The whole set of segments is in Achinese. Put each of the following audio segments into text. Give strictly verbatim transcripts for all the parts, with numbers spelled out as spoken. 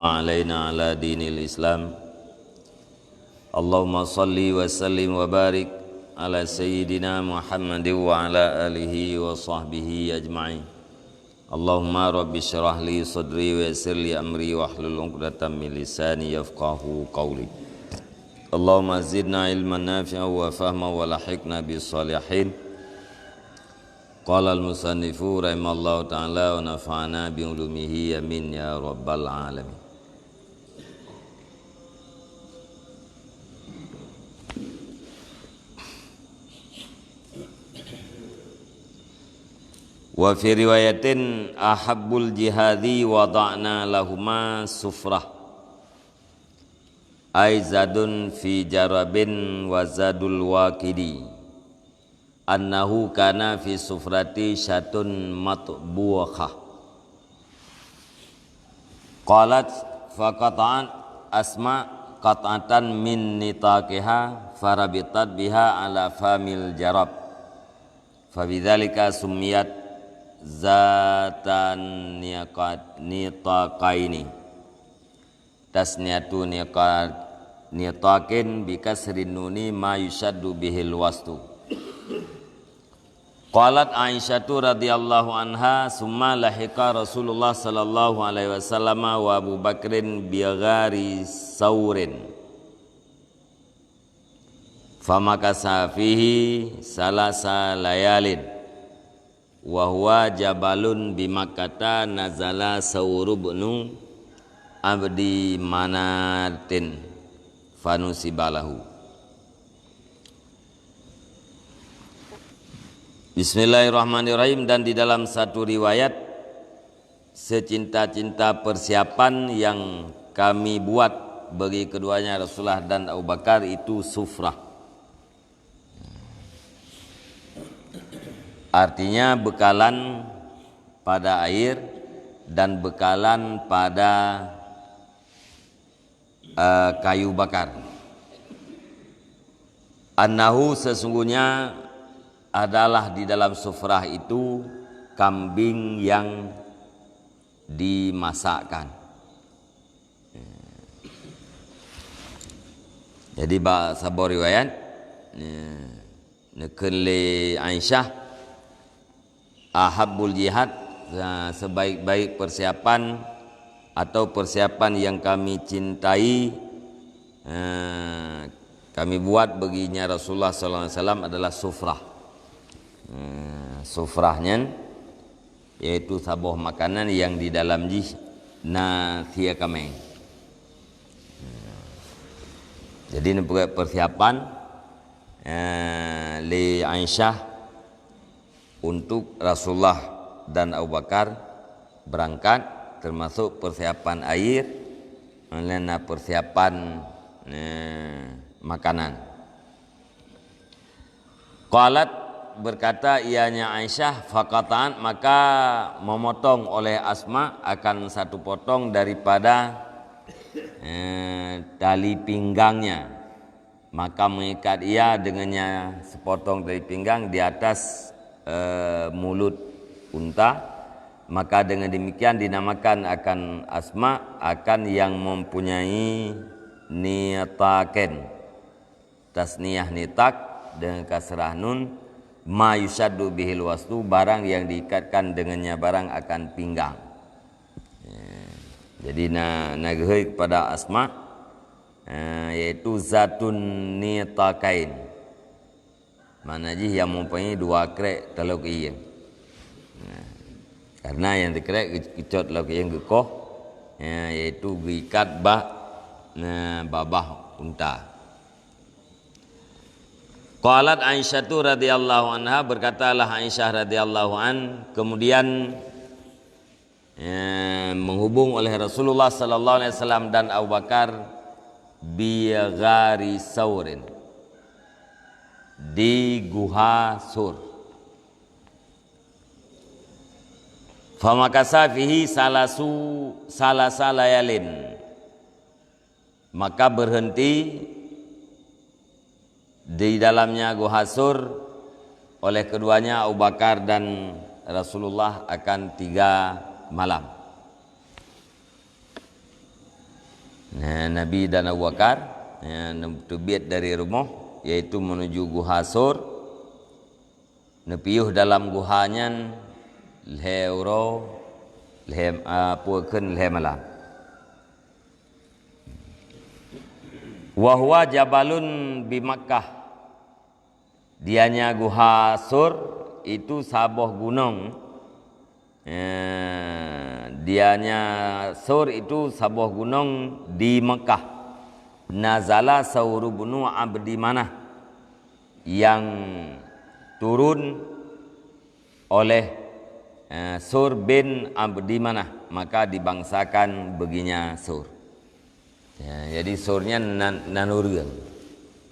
alaina ala dinil Islam. Allahumma salli wa sallim wa barik ala sayyidina Muhammadin wa ala alihi wa sahbihi ajma'in. Allahumma rabbi syrah li sadri wa yassir li amri wahlul 'uqdatam min lisani yafqahu qawli. Allahumma zidna ilman nafi'an wa fahman wa lahiqna bis salihin. Qala al-musannifu rahimallahu ta'ala wa nafa'ana bi ulumihi, amin ya rabbal alamin. Wa fi riwayatin ahabbul jihadi wada'na lahuma sufrah, ay zadun fi jarabin wa zadul waqidi. Annahu kana fi sufrati syatun matbukhah. Qalat, faqata'at Asma qat'atan min nitaqiha farabitat biha ala famil jarab. Fabidzalika summiyat zatan niqat-, nitaqaini. Tasniyatu niqa-, nitaqin bi kasrin nuni ma yusyaddu bihil wastu. Qalat Aisyatu radhiyallahu anha, summa lahiqa Rasulullah sallallahu alaihi wasallam wa Abu Bakrin bi ghari Saurin. Famakasa fihi salasa layalin. Wa huwa jabalun bi Makkata nazala Saur ibnu Abdi Manatin fanusiba lahu. Bismillahirrahmanirrahim. Dan di dalam satu riwayat, secinta-cinta persiapan yang kami buat bagi keduanya, Rasulullah dan Abu Bakar, itu sufrah. Artinya bekalan pada air dan bekalan pada, eh, kayu bakar. Annahu, sesungguhnya adalah di dalam sufrah itu kambing yang dimasakkan. Jadi, bak saboh riwayat, ya, neukheun lé Aisyah, ahabbul jihad, ya, sebaik-baik persiapan atau persiapan yang kami cintai, eh, kami buat baginya Rasulullah sallallahu alaihi wasallam adalah sufrah. Eh, sufrah nyan yaitu saboh makanan yang di dalam jih na sie kaméng. Jadi, neupeugét persiapan, eh, lé Aisyah untuk Rasulullah dan Abu Bakar berangkat, termasuk persiapan air, dan persiapan, eh, makanan. Qalat, berkata ianya Aisyah, faqata'at, maka memotong oleh Asma akan satu potong daripada, eh, tali pinggangnya. Maka mengikat ia dengannya sepotong tali pinggang di atas, eh, mulut unta. Maka dengan demikian dinamakan akan Asma akan yang mempunyai nitaken. Tasniyah nitak dengan kasrah nun, ma yusyaddu bihil wastu, barang yang diikatkan dengannya barang akan pinggang. Ya. Jadi na, na geuhôi kepada Asma, eh, yaitu zatun nitakain. Makna jih yang mempunyai dua krek taloe keuieng. Nah, karena yang teukrek geucot taloe keuieng geukoh, ya, yaitu geuikat bak, nah, babah unta. Qalat Aisyatu radhiyallahu anha, berkatalah Aisyah radhiyallahu an, kemudian, eh, menghubung oleh Rasulullah sallallahu alaihi wasallam dan Abu Bakar bi ghari Saurin, di Guha Sur. Famakasa fihi salasu, salasa layalin. Maka berhenti di dalamnya Guha Sur oleh keduanya Abu Bakar dan Rasulullah akan tiga malam. Nah, Nabi dan Abu Bakar, ya, teubiet dari rumoh, yaitu menuju Guha Sur. Neupiôh dalam guha nyan lhée uroe, lhée, ah, peue kheun lhée malam. Wa huwa jabalun bi Makkah. Dianya Guha Sur itu saboh gunong. Eh, dianya Sur itu saboh gunong di Mekah. Nazala Saur bunu Abdi Manah, yang turun oleh, eh, Sur bin Abdi Manah, maka dibangsakan baginya Sur. Ya, jadi Sur nyan nan, nan ureueng.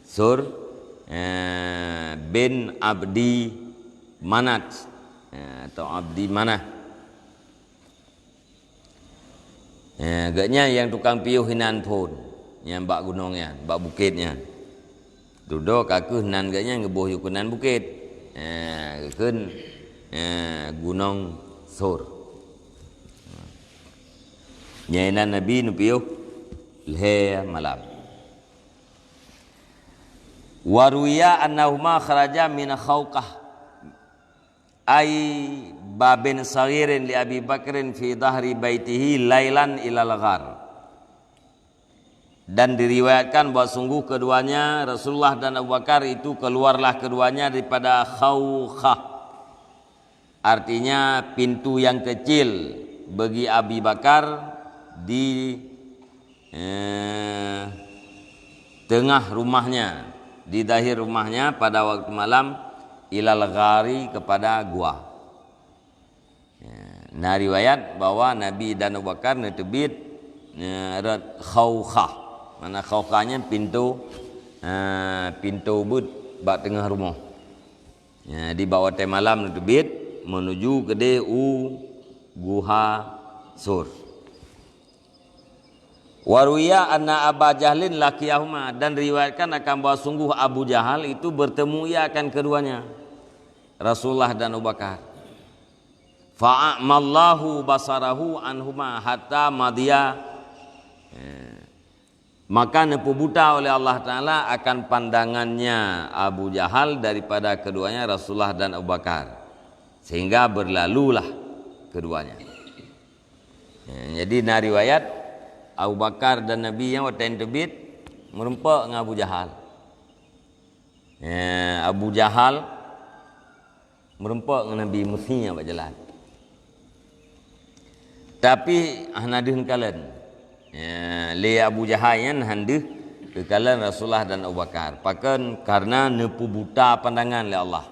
Sur, eh, bin Abdi Manat, eh, atau Abdi Manah. Eh, geuhnyan nyang tukang piôh inan phon, nyang bak gunong nyan, bak bukét nyan. Dudoe ka kheueh nan geuhnyan geuboh yue keunan bukét. Eh, geukheun, eh, Gunong Sur. Nyan inan Nabi neupiôh lhée malam. Wa ruwiya annahuma kharaja min Khauqah, ai babin saghirin li Abi Bakrin fi dhahri baitihi lailan ilal ghar. Dan diriwayatkan bahwa sungguh keduanya, Rasulullah dan Abu Bakar itu, keluarlah keduanya daripada Khauqah, artinya pintu yang kecil bagi Abi Bakar di, eh, tengah rumahnya, di dahir rumahnya pada waktu malam, ilal ghari, kepada gua. Ya, na riwayat bahwa Nabi dan Abu Bakar neuteubiet, ya, rot Khauqah. Mana Khauqah nyan pintu, eh, pintu beuet bak teungoh rumoh. Ya, di bak watée malam neuteubiet menuju keudeh u Guha Sur. Wa ruwiya anna Aba Jahlin laqiyahuma, dan riwayatkan akan bahwa sungguh Abu Jahal itu bertemu ia akan keduanya, Rasulullah dan Abu Bakar. Fa'amallahu basarahu anhuma hatta madiya. Eh, maka neupeubuta oleh Allah Taala akan pandangannya Abu Jahal daripada keduanya Rasulullah dan Abu Bakar, sehingga berlalulah keduanya. Eh, jadi na riwayat Abu Bakar dan Nabi nyang watée teubiet meureumpok ngon Abu Jahal. Eh, Abu Jahal meureumpok ngon Nabi, meusi nyan bak jalan. Tapi hana deuh neukalon. Ya, lé Abu Jahal nyan han deuh geukalon Rasulullah dan Abu Bakar. Pakon? Karena neupeubuta pandangan lé Allah.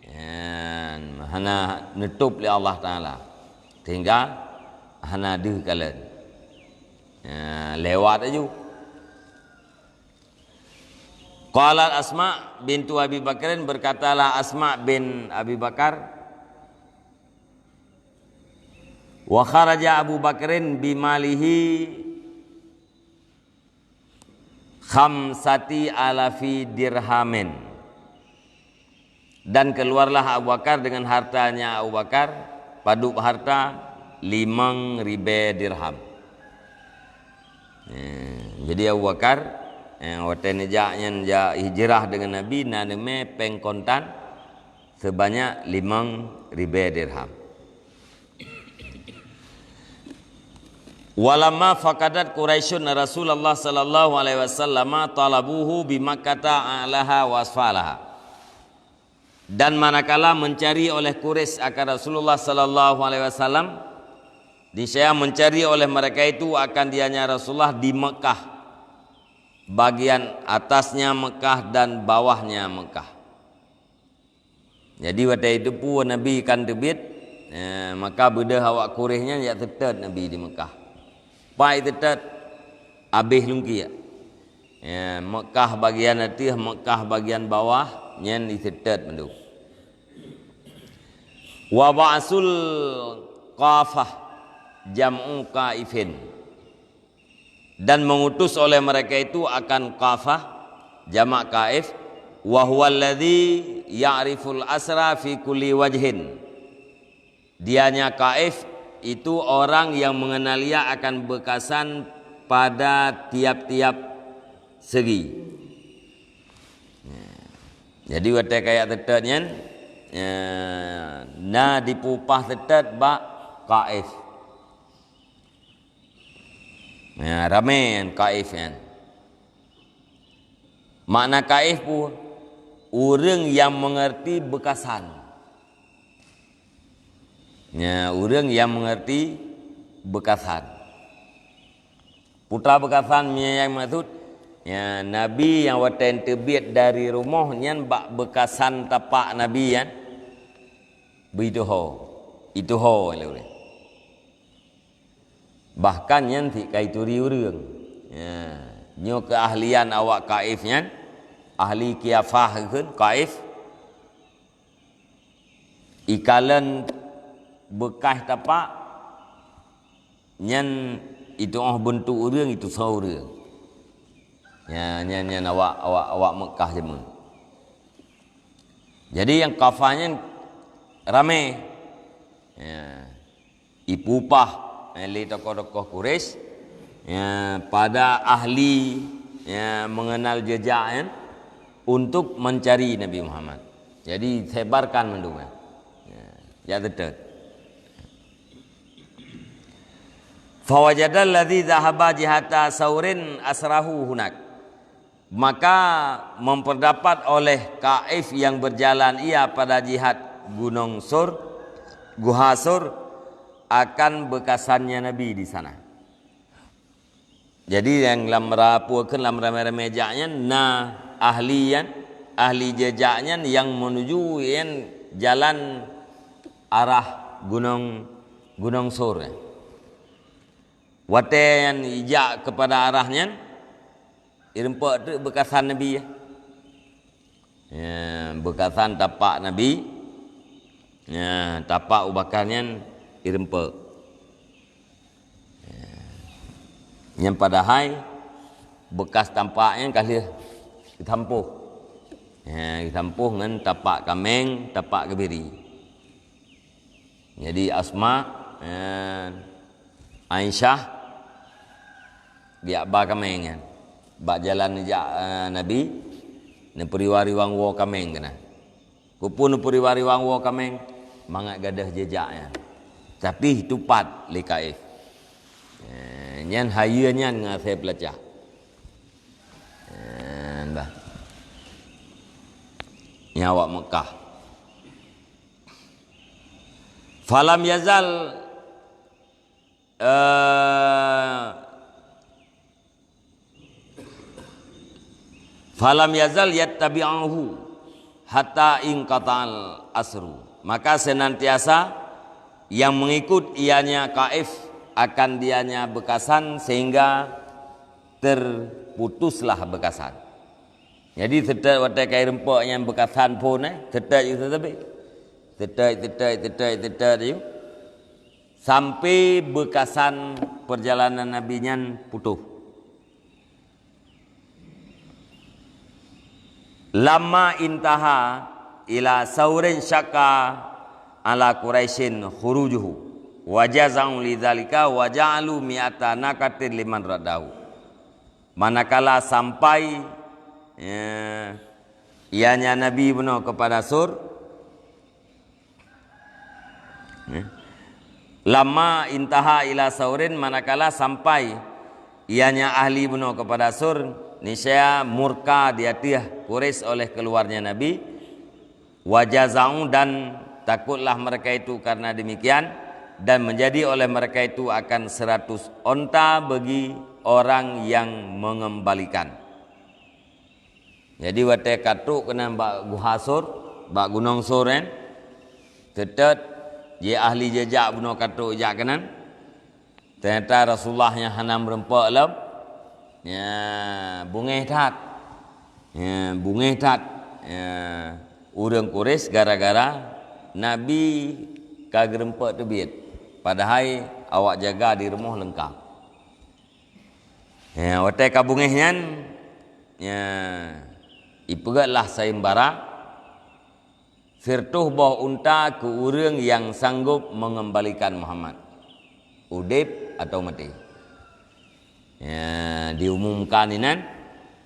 Ya, hana neutôb lé Allah Taala. Sehingga hana deuh kalon. Ya, lewat aju. Qalat Asma bintu Abi Bakrin, berkatalah Asma bin Abi Bakar, "Wa kharaja Abu Bakrin bimalihi khamsati alafi dirhamin." Dan keluarlah Abu Bakar dengan hartanya Abu Bakar, padub harta limong ribée dirham. Eh, jadi Abu Bakar, eh, watée neujak nyan jak hijrah dengan Nabi, na neumé péng kontan sebanyak limong ribée dirham. Walamma faqadat Quraisyun Rasulullah sallallahu alaihi wasallam, talabuhu bi Makkata a'laha wa asfalaha. Dan manakala mencari oleh Quraisy akan Rasulullah sallallahu alaihi wasallam, niscaya mencari oleh mereka itu akan dianya Rasulullah di Mekah, bagian atasnya Mekah dan bawahnya Mekah. Jadi watée itu peue Nabi kan teubiet, eh, maka beudôh awak Quraisy nyan jak teutot Nabi di Mekah. Pai teutot, abéh lungkiek. Ya, Mekah bagian ateueh, Mekah bagian bawah, nyan diteutot mandum. Wa ba'sul qafah jam'u qaifin. Dan mengutus oleh mereka itu akan qafah, jamak qaif, wa huwa alladzi ya'riful asra fi kulli wajhin. Dianya qaif itu orang yang mengenal ia akan bekasan pada tiap-tiap segi. Jadi watée kajak teutot nyan, na dipeupah teutot bak Qaif. Ya, ramé nyan Qaif nyan. Makna Qaif peue? Ureuëng nyang meungeurti beukasan. Ya, ureuëng nyang meungeurti beukasan. Putra beukasan meunyoe nyang maksud, ya, Nabi nyang watée teubiet dari rumoh nyan bak beukasan tapak Nabi nyan, beuiteuho, iteuho lé ureuëng. Bahkan nyan cit ka ituri ureuëng. Ya, nyoe keuahlian awak Qaif nyan, ahli kiafah kheun Qaif, ikalon beukaih tapak nyan, itu'oh beuntuk ureuëng, itusoe ureuëng. Ya, nyan, nyan awak, awak, awak Meukah jameun. Jadi nyang kafah nyan ramé. Ya. Ipeupah, eh, lé tokoh-tokoh Quraisy, ya, pada ahli, ya, mengenal jejak nyan untuk mencari Nabi Muhammad. Jadi sebarkan mandum, ya. Ya, ya teutot. Fawajadal ladzi zahaba jihata saurin asrahu hunak. Maka memperdapat oleh Qaif yang berjalan ia pada jihad Gunong Sur, Guha Sur, akan beukasannya Nabi di sana. Jadi nyang lam ra-, peue kheun lam ramé-ramé jak nyan na ahli nyan, ahli jejak nyan nyang menuju nyan jalan arah gunong, Gunong Sur nyan. Watée nyan ijak keupada arah nyan, ireumpok teuk beukasan Nabi, ya. Ya, beukasan tapak Nabi. Ya, tapak Abu Bakar nyan ireumpok. Ya. Nyan padahai beukas tapak nyan ka lheueh geusampôh. Ya, geusampôh ngon tapak kaméng, tapak geubiri. Jadi Asma, eh, Aisyah geujak ba kaméng nyan. Bak jalan jak, eh, Nabi, neupeurewa-rewa woe kaméng keunan. Keupeue neupeurewa-rewa woe kaméng? Mangat gadôh jejak nyan. Tapi teupat lé Qaif. Eh, nyan hayeue nyan ngon asèe peulacah. Eh, bah. Nyan awak Meukah. Falam yazal, eh, falam yazal yattabi'uhu hatta inqata'al asru. Maka senantiasa yang mengikut ianya Qaif akan dianya beukasan sehingga terputuslah beukasan. Jadi, teutot watèe ka ireumpok nyan beukasan phon, eh, teutot ju teutabé. Teutot, teutot, teutot, teutot ju. Sampai beukasan perjalanan Nabi nyan putôh. Lamma intaha ila saurin syakka ala Quraisyin khurujuhu, wa jaza'u lidzalika wa ja'alu mi'ata naqatin liman raddahu. Manakala sampai, ya, ianya Nabi bunoe keupada Sur, ya. Lamma intaha ila saurin, manakala sampai ianya ahli bunoe keupada Sur, niscaya murka di ateueh Quraisy oleh keluarnya Nabi, wa jaza'u, dan takutlah mereka itu karena demikian, dan menjadi oleh mereka itu akan seratus onta bagi orang yang mengembalikan. Jadi, watèe ka trok keunan bak Guha Sur, bak Gunong Sur nyan, teutot, jih ahli jejak bunoe ka trok jak keunan. Ternyata Rasulullah nyang hana meureumpok lom, ya, beungéh that. Ya, beungéh that, ya, ureuëng Quraisy gara-gara Nabi ka geureumpok teubiet. Padahai awak jaga di rumoh leungkap. Ya, watèe ka beungéh nyan, ya, ipeugötlah sayeumbara, siratoh boh unta keu ureuëng nyang sanggob mengembalikan Muhammad, udeb atawa maté. Ya, Diumumkan inan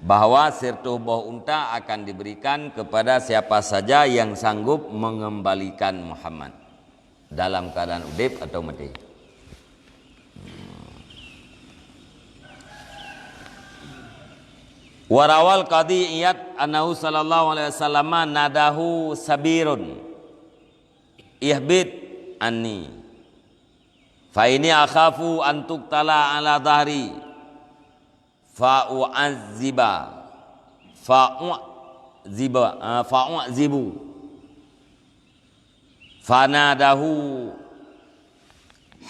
bahwa siratoh boh unta akan diberikan kepada siapa saja yang sanggup mengembalikan Muhammad dalam keadaan udip atau mati. Warawal Qadi Iyad annahu sallallahu alaihi wasallam nadahu sabirun, "Ihbit anni, fa ini akhafu an tuqtala ala dhahri, fa u'azziba, fa u'ziba, ah, fa u'zibu." Fanadahu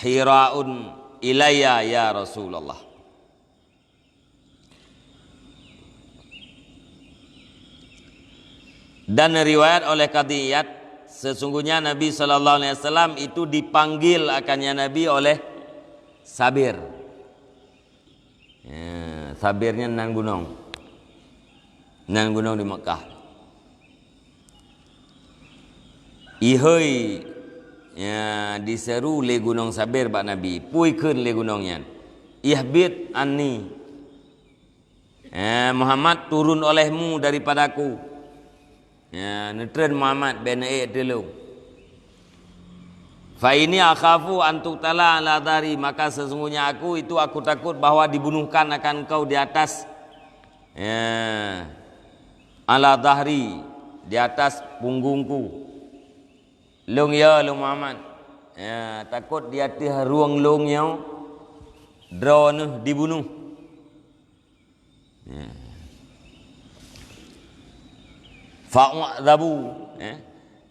Hira'un ilayya ya Rasulullah. Dan riwayat oleh Qadi Iyad, sesungguhnya Nabi sallallahu alaihi wasallam itu dipanggil akan ya Nabi oleh Sabir. Ya, Sabir nyan nan gunong. Nan gunong di Mekah. Ihôi, ya, diseru lé gunong Sabir bak Nabi. Peue kheun lé gunong nyan? "Ihbit anni." Eh, Muhammad, turun olehmu daripadaku. Ya, neutreun Muhammad, bèk neuék teulông. "Fa inni akhafu an tuqtala ala dhahri," maka sesungguhnya aku itu aku takut bahwa dibunuhkan akan engkau di atas, ya, ala dhahri, di atas punggungku. Lông ya, lông Muhammad. Ya, takot di ateueh rueng lông nyoe droeneuh dibunuh. Ya. Fa'u'dzabu, ya.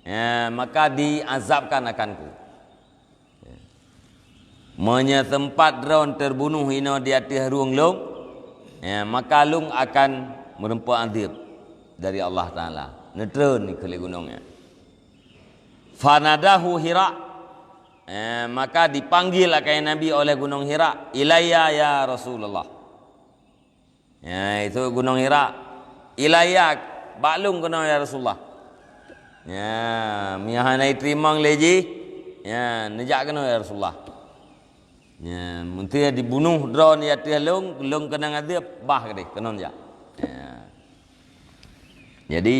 Ya, maka diazabkan akanku. Ya. Meunyoe teumpat droe teubunoh inoe di ateueh rueng lông, ya, maka lông akan meureumpok adeueb dari Allah Taala. Neutreun di keulée gunong nyan. Fanadahu Hira, ya, maka dipanggil akan Nabi oleh Gunong Hira, "Ilayya ya Rasulullah." Ya, itu Gunong Hira. "Ilayya, bak lông keunoe ya Rasulullah." Ya, meunyo hana jiteurimong lé jih, ya, neujak keunoe ya Rasulullah. Ya, meunteue dibunoh droe di ateueh lông, lông keunong adeueb, bah keudeh, keunoe jak. Ya. Jadi,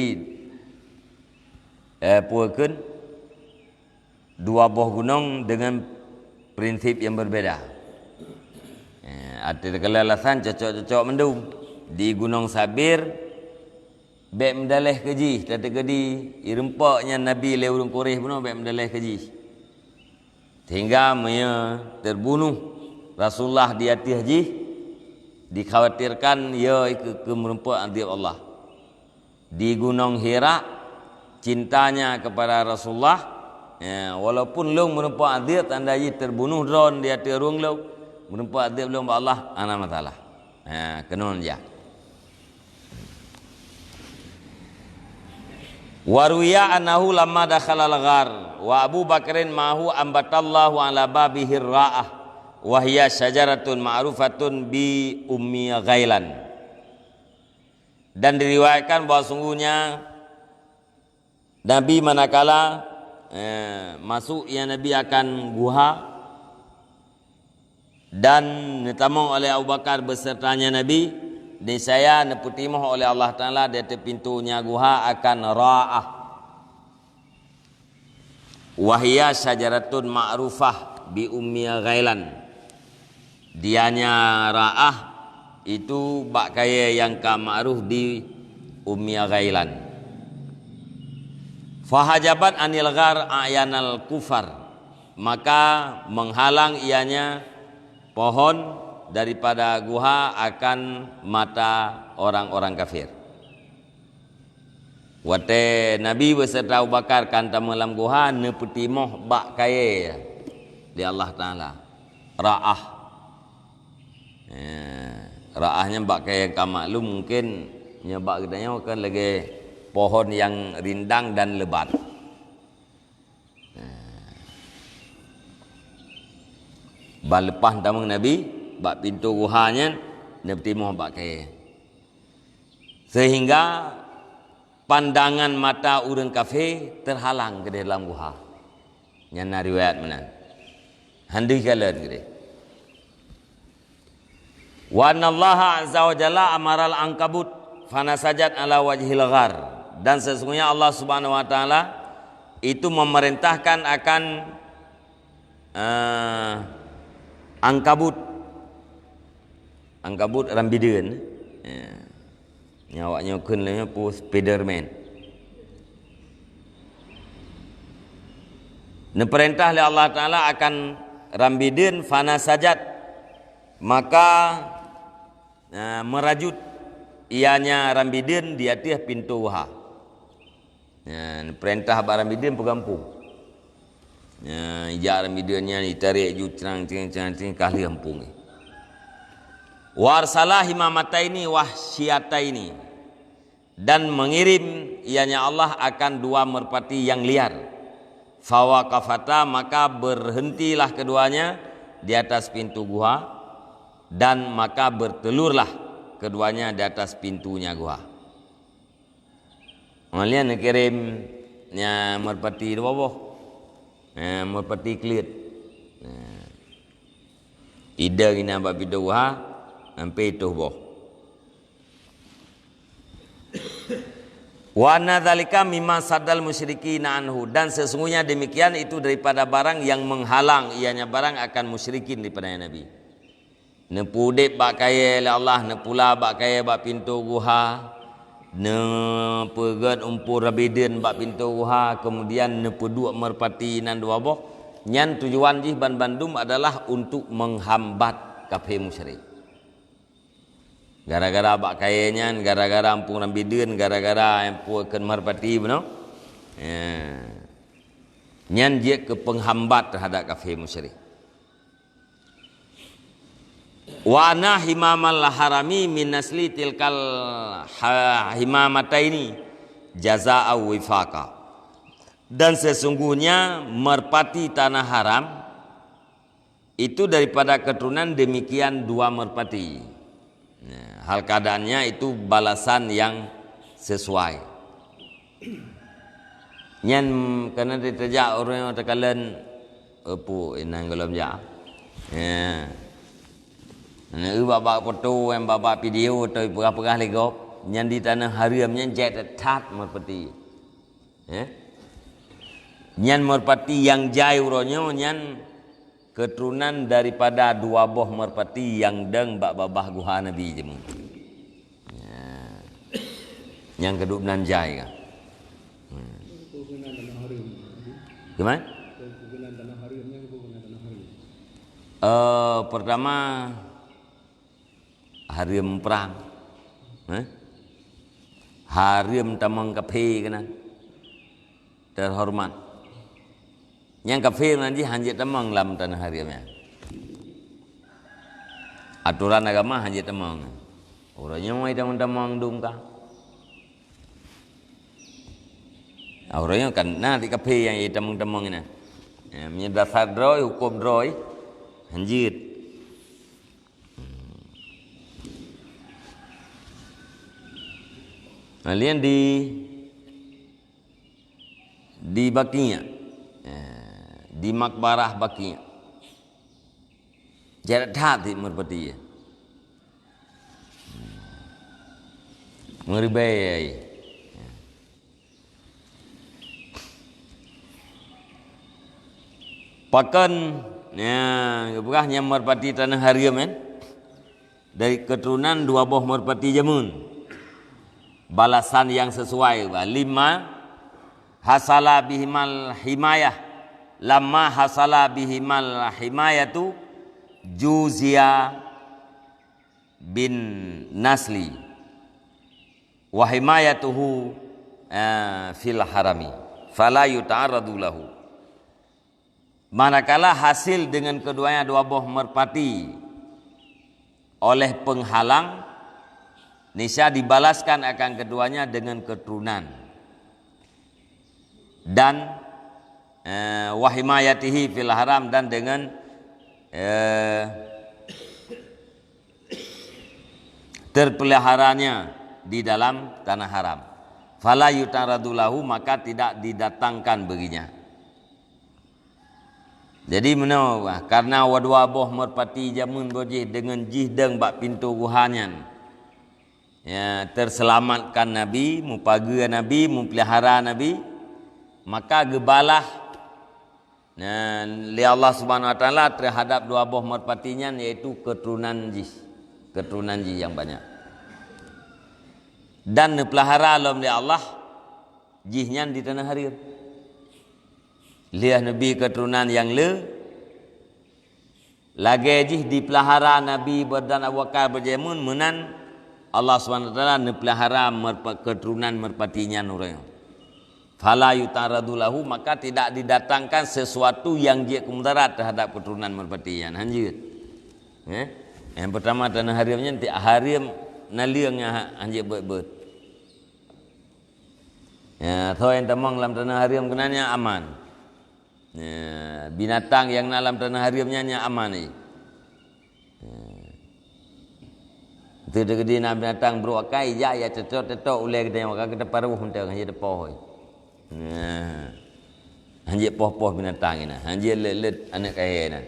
eh, peue kheun? Dua boh gunong dengan prinsip yang berbeda. Eh, ata kala alasan cocok-cocok mandum. Di Gunong Sabir, bèk meudaleh keu jih, tateukeudi ireumpok nyan Nabi lé ureuëng Quraisy bunoe, bèk meudaleh keu jih. Sehingga meunyoe teubunoh Rasulullah di ateueh jih, dikhawatirkan ya keu, keu meureumpok adeueb Allah. Di Gunong Hira, cintanya kepada Rasulullah, ya, walaupun lông meureumpok adeueb, tanda jih teubunoh droe di ateueh rueng lông, meureumpok adeueb lông bak Allah, hana masalah. Ha, keunoe jak. Wa ruwiya annahu lamma dakhalal ghar wa Abu Bakrin ma'ahu ambatallahu ala babihi ra'ah wa hiya syajaratun ma'rufatun bi Ummi Ghailan. Dan diriwayatkan bahwa sungguhnya Nabi manakala, eh, masuk ya Nabi akan guha dan neutamong oleh Abu Bakar besertanya Nabi, niscaya neupeutimoh oleh Allah Taala di ateueh pintoe nyan guha akan ra'ah. Wahia syajaratun ma'rufah bi Ummi Ghailan. Dianya ra'ah itu bak kayée nyang ka ma'ruf di Ummi Ghailan. Fahajabat anil ghar a'yanal kufar, maka menghalang ianya pohon daripada guha akan mata orang-orang kafir. Watée Nabi beserta Abu Bakar ka tamong lam guha, neupeutimoh bak kayée lé Allah Taala. Ra'ah. Eh, ra'ah nyan bak kayée ka maklum mungkin nyoe bak geutanyoe kan lagée pohon nyang rindang dan lebat. Ban leupah tamong Nabi bak pintoe guha nyan, neupeutimoh bak kayée. Sehingga pandangan mata ureuëng kafé teuhalang keudeh lam guha. Nyan na riwayat meunan. Handui kalon keudeh. Wa annallaha azza wa jalla amaral ankabut fanasajat ala wajhil ghar. Dan sesungguhnya Allah Subhanahu wa taala itu memerintahkan akan, eh, angkabut. Angkabut rambideuen. Ya. Nyan awaknyoe kheun lé nyoe peue, Spiderman. Neupeurintah lé Allah Taala akan rambideuen, fanasajat, maka, eh, meurajut ianya rambideuen di ateueh pintoe guha. Nyan, peurintah bak rambideuen peugah muphom. Nyan, ijak rambideuen nyan, itarek ju crang, crang, crang, crang, ka lheueh muphom. Wa arsala himamataini wahsyataini, dan mengirim ianya Allah akan dua merpati yang liar. Fawaqafata, maka berhentilah keduanya di atas pintu guha, dan maka bertelurlah keduanya di atas pintunya guha. Meulian neukirém nyan merpati dua boh. Nyan merpati kleuet. Nyan. Idong inan bak pintoe guha, sampai toh boh. Wa anna dzalika mimma saddal musyrikina anhu, dan sesungguhnya demikian itu daripada barang yang menghalang ianya barang akan musyrikin daripada Nabi. Neupeudeb bak kayée lé Allah, neupula bak kayée bak pintoe guha, neupeugét umpur rambideuen bak pintoe guha, kemudian neupeuduek merpati nan dua boh. Nyan tujuan jih banbandum adalah untuk menghambat kafé musyrik. Gara-gara bak kayée nyan, gara-gara umpur rambideuen, gara-gara nyang peue kheun merpati bunoe. Ya. Nyan jeuet keu penghambat terhadap kafé musyrik. Wa anna himamal harami min nasli tilkal ha-, himamataini jazaa wifaqa. Dan sesungguhnya merpati tanah haram itu daripada keturunan demikian dua merpati. Nah, hal keadaannya itu balasan yang sesuai. Nyan keunan teutajak ureuëng nyang teukalon, "Eupuk inong gohlom jak." Ya. Nah, eu bak-bak foto, nyang bak-bak video atau peugah-peugah lé gob, nyan di tanah haram nyan jai that-that merpati. Ya. Nyan merpati nyang jai uroe nyoe nyan keturunan daripada dua boh merpati nyang dong bak babah guha Nabi jameun. Ya. Nyang keuduek nan jai ka. Hmm. Gimana? Eh, pertama, hareuem prang. Eh? Hareuem tamong kafé keunan. Terhormat. Nyang kafé nan jih hanjeuet tamong lam tanah hareuem nyan. Atoran agama hanjeuet tamong. Uroe nyoe tamong-tamong dum ka. Ah, uroe nyoe kan na di kafé nyang tamong-tamong nyan. Ya, meunyoe dasar droe, huköm droe, hanjeuet. Nah, lian di, di Baqi', eh, di makbarah Baqi'. Jai that di merpati. Meuribée. Pakon, ya, geupeugah nyang merpati tanah haram, kan? Dari keturunan dua boh merpati jameun. Balasan yang sesuai, bah, lima hasala bihimal himayah. Lamma hasala bihimal himayatu juzia bin nasli. Wa himayatuhu, eh, fil harami. Fala yuta'arradu lahu. Manakala hasil dengan keduanya dua boh merpati oleh penghalang, niscaya dibalaskan akan keduanya dengan keturunan. Dan, eh, wa himayatihi fil haram, dan dengan, eh, terpeliharanya di dalam tanah haram. Fala yuta'arradu lahu, maka tidak didatangkan baginya. Jadi meunoe, karena wadua boh meurpati jameun boh jih deungon jih deueng bak pintoe guha nyan, ya, teuseulamatkan Nabi, mupageue Nabi, mupeulihara Nabi, maka geubalah, nah, lé Allah Subhanahu Wa Taala teuhadap dua boh meurpati nyan, yaitu keuturonan jih, keuturonan jih nyang banyak. Dan neupeulihara lom lé Allah jih nyan di tanoh hareuem. Lheueh neubi keuturonan nyang le, lagée jih dipeulihara Nabi dan Abu Bakar beujameun, meunan Allah Subhanahu Wa Taala neupeulihara meurpa-, keuturonan meurpati nyan uroe nyoe. Fala yutaradu lahu, maka tidak didatangkan sesuatu yang jeuet keu mudarat teuhadap keuturonan meurpati nyan. Hanjeuet. Eh? Nyang peurtama tanoh hareuem nyan, tiep hareuem naleueng nyang ha-, hanjeuet beuet-beuet. Ya, soe nyang tamong lam tanoh hareuem keunan nyan aman. Ya, binatang nyang na lam tanoh hareuem nyan, nyan aman, eh. Ya. Teudeudi na binatang brok akai, jak, ya, tetok-tetok ulée geutanyoe, ka geuteuparo mantong, hanjeuet teupoh, eh. Ya. Hanjeuet poh-poh binatang inan, hanjeuet let-let aneuk kayée inan.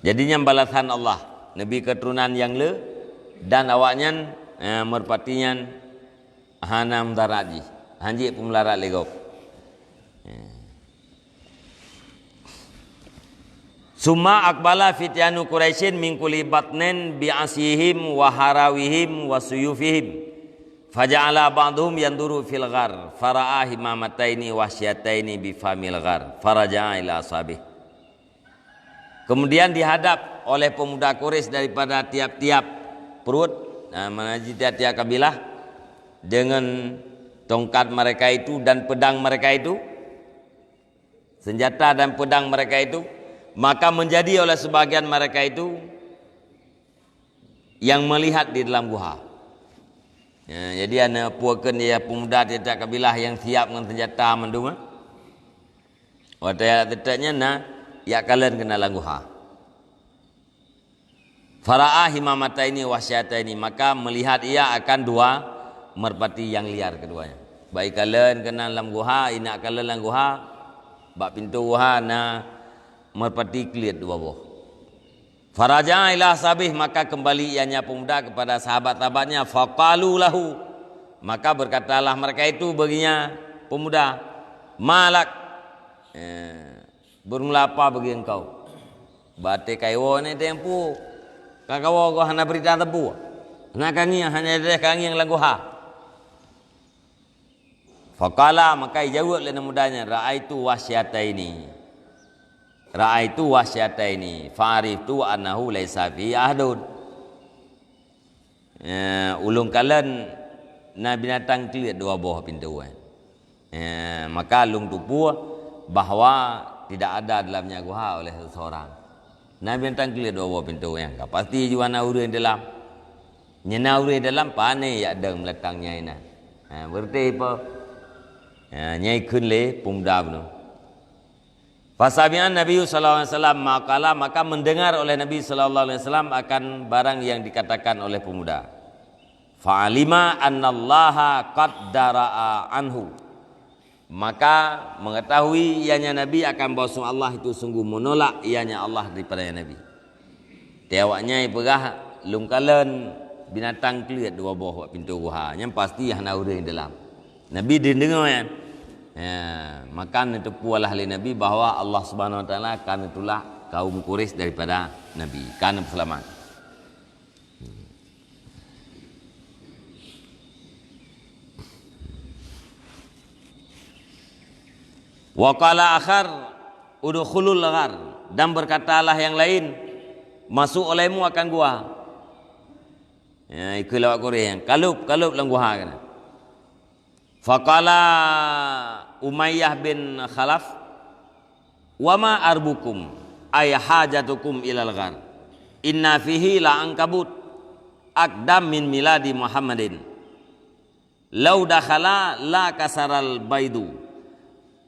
Jadi nyan balasan Allah, neubi keuturonan nyang le, dan awaknyan, eh, meurpati nyan hana mudarat jih, hanjeuet peumudarat lé gob. Eh. Summa aqbala fityanu Quraisyin min kulli batnin bi asihim wa harawihim wa suyufihim. Faja'ala ba'duhum yanduru fil ghar, fara'a himamataini wahsyataini bi famil ghar, faraja'a ila ashabih. Kemudian dihadap oleh pemuda Quraisy daripada tiap-tiap pruet, nah, mana tiap-tiap kabilah, dengan tongkat mereka itu dan pedang mereka itu, senjata dan pedang mereka itu, maka menjadi oleh sebagian mereka itu yang melihat di dalam guha. Ya, jadi aneuk pukeun dia pemuda tiap-tiap kabilah yang siap ngon senjata mandum, eh. Watée jak teuteuek nyan na, jak kalon keunan lam guha. Fara'a himamataini wahsyataini, maka melihat ia akan dua merpati yang liar keduanya. Bak ikalon keunan lam guha, inak kalon lam guha, bak pintoe guha na merpati kleuet dua boh. Faraja'a ila ashabih, maka kembali ianya pemuda kepada sahabat-sahabatnya, faqalu lahu, maka berkatalah mereka itu baginya pemuda, "Ma lak?" Eh, Beureulah apa bagi engkau? Batée kaiwoe nyan teuh nyang peue? Ka kawoe goh hana beurita teupeu? Hana kangieng, hana deh kangieng lam guha. Faqala, maka ijaweueb lé aneuk muda nyan, "Ra'aitu wahsyataini. Ra'aitu wahsyataini, fa'ariftu annahu laisa fihi ahadun." Eh, ulôn kalon na binatang kleuet dua boh pintoe. Eh, maka lôn tupue bahwa tidak ada dalamnya guha oleh seseorang. Na binatang kleuet dua boh pintoe nyan ka pasti jua na ureuëng dalam. Nyan na ureuëng dalam, pane jak dong beulatang nyan inan. Ha, berarti apa? Ha, nyan ikheun lé pemuda bunoe. Fasami'an Nabi sallallahu alaihi wasallam ma qala, maka mendengar oleh Nabi sallallahu alaihi wasallam akan barang yang dikatakan oleh pemuda. Fa'alima annallaha qad dara'a anhu. Maka mengetahui ianya Nabi akan bahwa Allah itu sungguh menolak ianya Allah daripada Nabi. Teuh awaknyan peugah, "Lôn kalon binatang kleuet dua boh bak pintoe guha, nyan pasti hana ureuëng dalam." Nabi deungoe nyan. Ya, maka neuteupeue lah lé Nabi bahwa Allah Subhanahu Wa Taala ka neutulak kaum Quraisy daripada Nabi, ka neupeuseulamat. Wa qala akhar, "Udkhulul ghar," dan berkatalah yang lain, "Masuk olehmu akan gua." Ya, ikheun lé awak Quraisy, "Kalub, kalub lam guha," kheun. Faqala Umayyah bin Khalaf, "Wa ma arbukum, ay hajatukum ilal ghar? Inna fihi la ankabut, aqdam min miladi Muhammadin. Lau dakhala la kasaral baidu,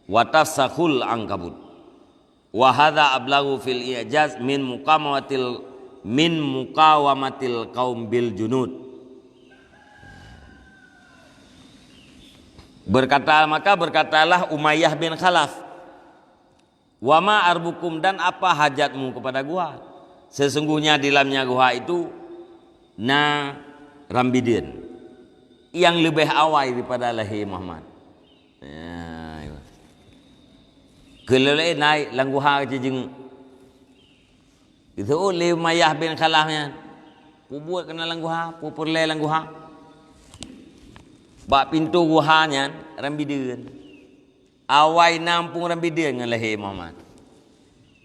wa tafsakhul ankabut." Wa hadza ablaghu fil i'jaz min muqawamatil, min muqawamatil qaum bil junud. Berkata, maka berkatalah Umayyah bin Khalaf, "Wa ma arbukum, dan apa hajatmu kepada guha? Sesungguhnya di dalamnya guha itu na rambideuen yang leubeh awai daripada lahé Muhammad." Ya, iya. Keu lheueh naik lam guha keu jijeuet. Geuseuôt lé Umayyah bin Khalaf nyan. Peue buet keunan lam guha, peue peureulée lam guha. Bak pintoe guha nyan rambideuen. Awai na umpung rambideuen ngon lahé Muhammad.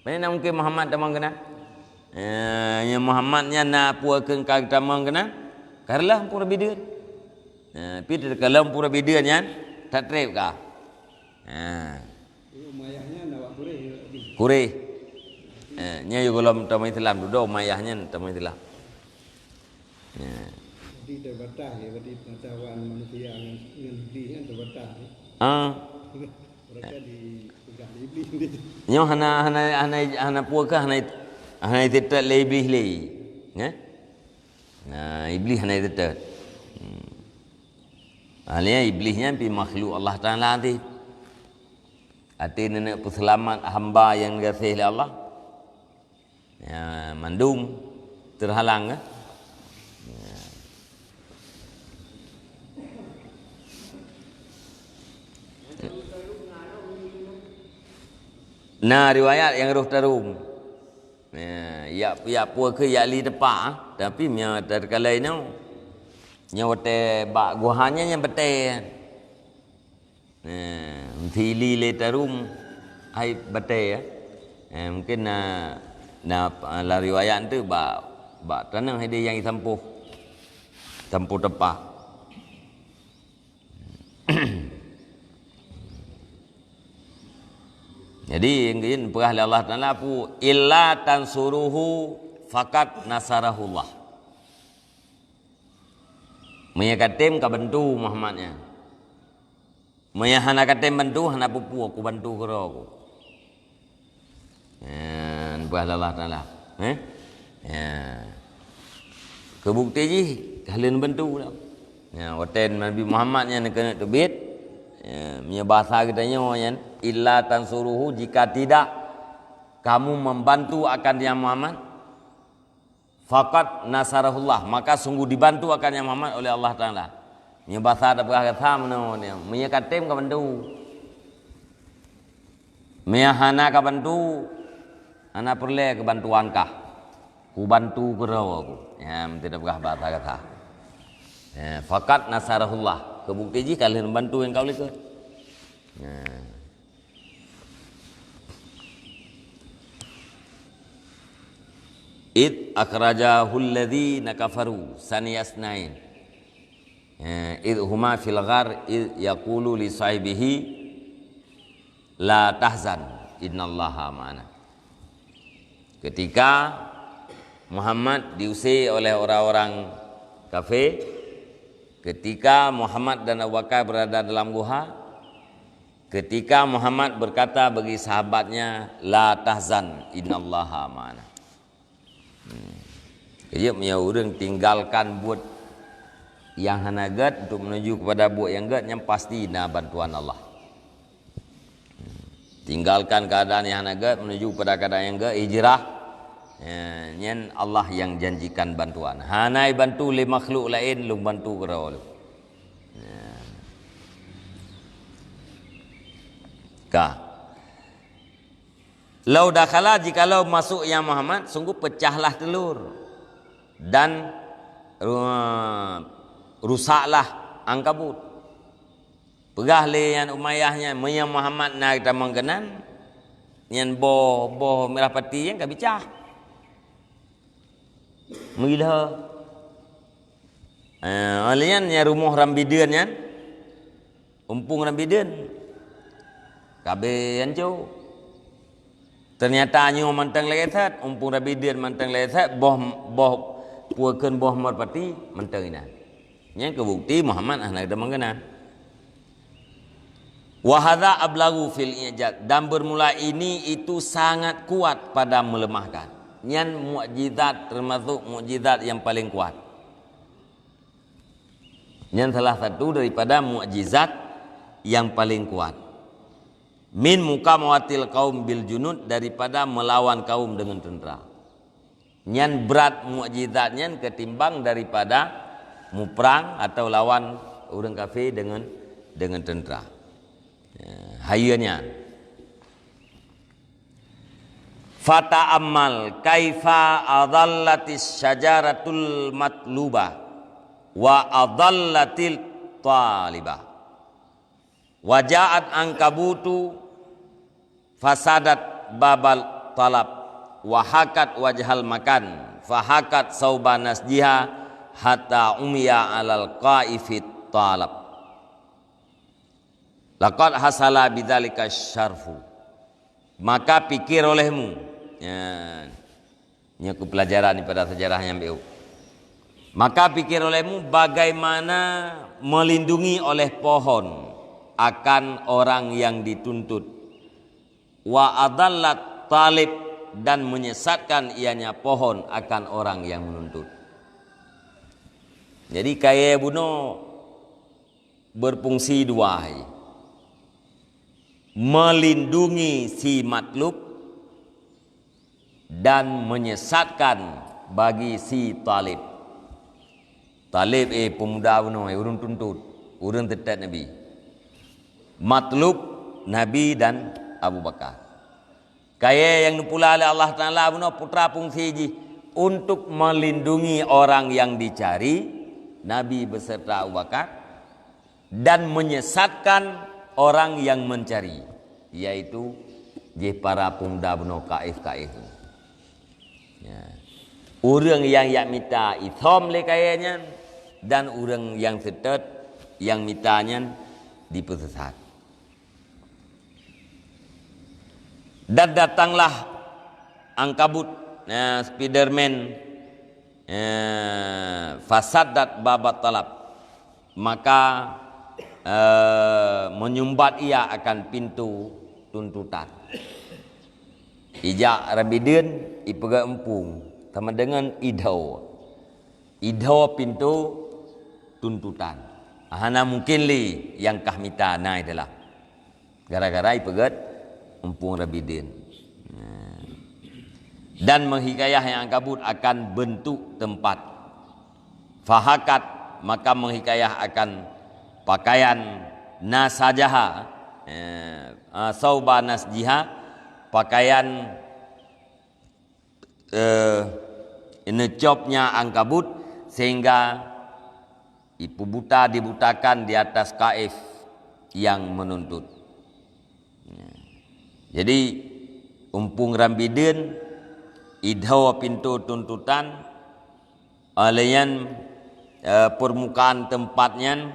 Pane na mungken Muhammad tamong keunan? Eh, nyan Muhammad nyan na peue keuneuk ka tamong keunan? Ka reuloh umpung rambideuen. Eh, pi teuka lom umpung rambideuen nyan, that treb ka. Ha. Umayyah nyan awak Quraisy. Quraisy. Eh, nyan yue gohlom tamong Islam dudoe, Umayyah nyan tamong Islam. Ya. Jadi terbatas ya, berarti pengetahuan manusia ngon, ngon Iblis kan terbatas ya. Ah. Mereka dipegang oleh Iblis. Nyoe hana, hana, hana, hana peue kah, hana, hana iteutôt lé Iblis lé. Nggih? Nah, Iblis hana iteutôt. Hmm. Alia Iblis nyan pi makhluk Allah Taala tih. Até neuneuk peuseulamat hamba nyang gaséh lé Allah. Ya, mandum terhalang, kan? Ya. Na riwayat nyang roh tarum. Ya, yak, yak peue keu yak li teupah, tapi meunyoe takalai nyoe, nyoe watée bak guha nyan nyang batée. Eh, meusili lé tarum hai batée, ya. Eh, mungkin na, na, lam riwayat tu bak, bak tanoh ideh nyang jisampôh. Sampôh teupah. Jadi, nyang geupeugah lé Allah Taala, "Illa tansuruhu faqad nasarahullah." Meunyoe ka tem ka bantu Muhammad nyan. Meunyoe hana ka tem bantu, hana peue-peue, kubantu keudroe ku. Nyan peugah lé Allah Taala. Eh? Ya. Keu bukti jih, ka lheueh bantu dah. Ya, watée Nabi Muhammad nyan keuneuk teubiet, ya, meunyoe bahasa geutanyoe nyan, "Illa tansuruhu," jika tidak kamu membantu akan dia Muhammad, "faqad nasarahullah," maka sungguh dibantu akan nyan Muhammad oleh Allah Taala. Nyoe basa tapeugah gata meunoe nyoe, meunyoe ka tem ka bantu. Meunyoe hana ka bantu, hana peureulée keu bantuan kah. Kubantu keudroe ku. Ya, meuti tapeugah basa gata. Ya, "faqad nasarahullah." Keu bukti jih ka lheueh bantu nyang ka ulée keu. Ya. "Id akhrajahul ladzina kafaru saniyasnain. Eh, id huma fil ghar id yaqulu li sahibihi la tahzan innallaha ma'ana." Ketika Muhammad diusé oleh orang-orang kafé, ketika Muhammad dan Abu Bakar berada dalam guha, ketika Muhammad berkata bagi sahabatnya, "La tahzan, innallaha ma'ana." Hmm. Jadi, meunyoe ureuëng tinggalkan buet nyang hana gét untuk menuju kepada buet nyang gét, nyan pasti na bantuan Allah. Hmm. Tinggalkan keadaan nyang hana gét menuju kepada keadaan nyang gét, hijrah, ya, nyan Allah nyang janjikan bantuan. Hana bantu lé makhluk laén, lôn bantu keudroe lôn. Ya. Ka. "Lau dakhala," jikalau masuk ya Muhammad, sungguh pecahlah telur dan ru-, rusaklah ankabut. Peugah lé nyan Umayyah nyan, "Meunyoe Muhammad na geutamong keunan, nyan boh, boh mirah pati nyan ka bicah." Meuilheueh. Eh, óh lheueh nyan, nyan rumoh rambideuen nyan, umpung rambideuen, ka abéh hanco. Teunyata nyoe mantong lagée that, umpung rambideuen mantong lagée that, boh, boh, peue kheun boh merpati mantong inan. Nyan keu bukti Muhammad hana geutamong keunan. "Wa hadza ablaghu fil i'jaz," dan bermula ini itu sangat kuat pada melemahkan. Nyan mukjizat, termasuk mukjizat yang paling kuat. Nyan salah satu daripada mukjizat nyang paleng kuat. Min muqamatil qaum bil junud, daripada melawan kaum dengan tentera. Nyan brat mukjizat nyan ketimbang daripada muprang atau lawan ureuëng kafé dengan, dengan tentera. Ya, hayeue nyan. Fata'ammal kaifa adhallatis syajaratul matlubah wa adhallatil talibah. Wa ja'at ankabutu fasadat babal talab wa hakat wajhal makan, fahakat sauba nasjiha hatta umiya alal qaifit talab. Laqad hasala bidzalika syarfu. Maka pikir olehmu. Ya. Nyoe keu pelajaran daripada sejarah nyang biôh. Maka pikir olehmu bagaimana melindungi oleh pohon akan orang yang dituntut. Wa adallat talib, dan menyesatkan ianya pohon akan orang yang menuntut. Jadi kayée bunoe berfungsi dua hai. Melindungi si matlub dan menyesatkan bagi si talib. Talib, eh, pemuda bunoe, ureuëng tuntut, ureuëng teutet Nabi. Matlub, Nabi dan Abu Bakar. Kayée nyang neupula lé Allah Taala bunoe putra fungsi jih untuk melindungi orang yang dicari, Nabi beserta Abu Bakar, dan menyesatkan orang yang mencari, yaitu jih para pemuda bunoe kaif-kaif. Ya. Ureuëng nyang jak mita isom lé kayée nyan, dan ureuëng nyang seutôt nyang mita nyan dipeusesat. Dan datanglah angkabut, eh, Spiderman, eh, fasaddat babat talab, maka, eh, menyumbat ia akan pintu tuntutan. Ijak Rabidin ipeugét empung sama dengan idho. Idho pintu tuntutan. Hana mungkin lé nyang kah mita na ideulah. Gara-gara ipeugét empung Rabidin. Dan menghikayah nyang angkabut akan bentuk tempat. Fahakat, maka menghikayah akan pakaian nasajaha, eh, ah, sauba nasjiha, pakaian, eh, neucobnya angkabut, sehingga ipeubuta, dibutakan di atas kaif yang menuntut. Ya. Jadi, empung Rabidin, idho pintu tuntutan, alaiyan, eh, permukaan tempat nyan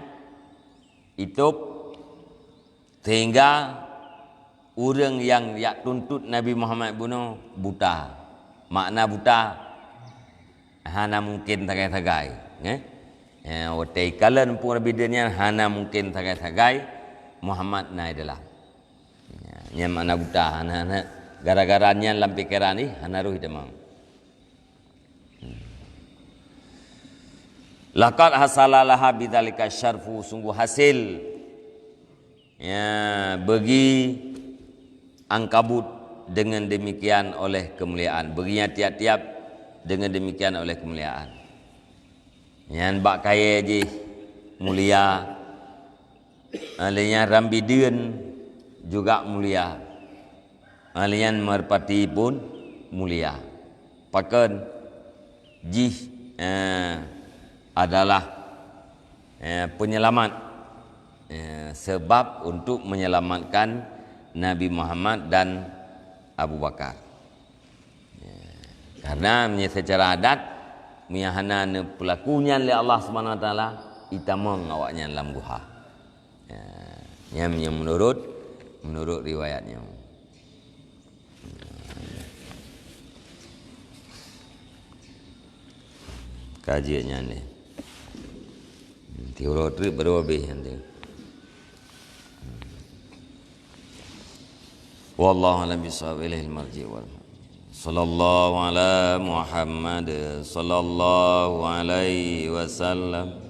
itôb, sehingga ureuëng nyang jak tuntut Nabi Muhammad bunoe buta. Makna buta, hana mungken sagai-sagai, eh? Eh, watée ikalon empung Rabidin nyan hana mungken sagai-sagai Muhammad na ideulah. Ya, nyan makna buta, hana, hana, gara-gara nyan lam pikeran jih hana roh itamong. Laqad hasala laha bidzalika syarfu, sungguh hasil, ya, bagi angkabut dengan demikian oleh kemuliaan, baginya tiap-tiap dengan demikian oleh kemuliaan. Nyan bak kayée jih mulia, alainya Rabidin juga mulia. Alainya merpati pun mulia. Pakon jih, eh, adalah, eh, penyelamat, eh, sebab untuk menyelamatkan Nabi Muhammad dan Abu Bakar. Ya. Karena meunyoe secara adat, meunyoe hana neupeulaku nyan lé Allah Subhanahu Wa Taala, itamong awaknyan lam guha. Ya. Nyan meunyoe menurut, menurut riwayat nyoe. Kaji nyan deh. Nanti uroe trip baru habis nanti. Wallahu a'lam bishawab, ilaihil marji wal ma'ab. Sallallahu ala Muhammad, sallallahu alaihi wasallam.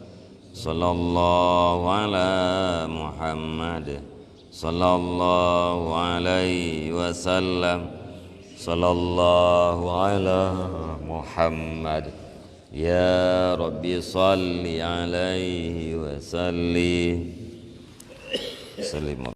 Sallallahu ala Muhammad. Sallallahu alaihi wasallam. Sallallahu ala Muhammad. Ya Rabbi salli alaihi wa sallim. Sallim wa